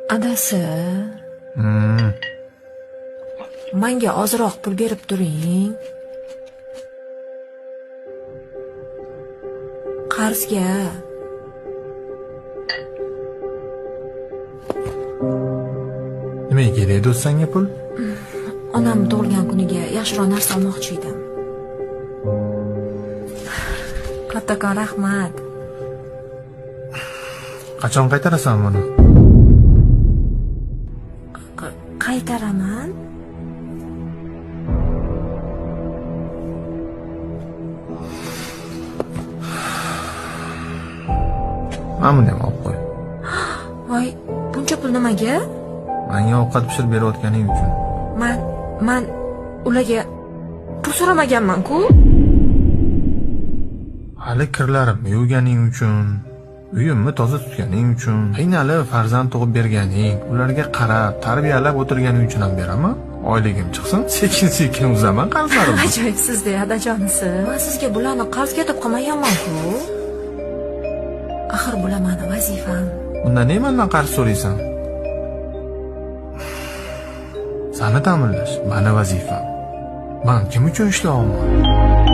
Adasi. Menga ozroq pul berib turing. Qarzga. Nimaga kerak edi senga pul? Onam tug'ilgan kuniga yaxshiroq narsa olmoqchi edim. Kattakon rahmat. Qachon qaytarasan buni? Qaytaraman. Mana buni ham olib qo'y. Voy, buncha pul nimaga? Menga ovqat pishirib berayotganing uchun. Man ularga pul so'ramaganman-ku. Hali kirlarimni yuvganing uchun, uyimni toza tutganing uchun, qiynalib farzand tug'ib berganing, ularga qarab, tarbiyalab o'tirganing uchun ham beraman. Oyligim chiqsin, sekin-sekin uzaman qarzlarimni. Ajoyibsiz-da, adajonisi. Men sizga bularni qarzga deb qilmaganman-ku. Axir bular meni vazifam. Unda ne mendan qarz so'raysan? Seni ta'minlash meni vazifam. Men kim uchun ishlayapman?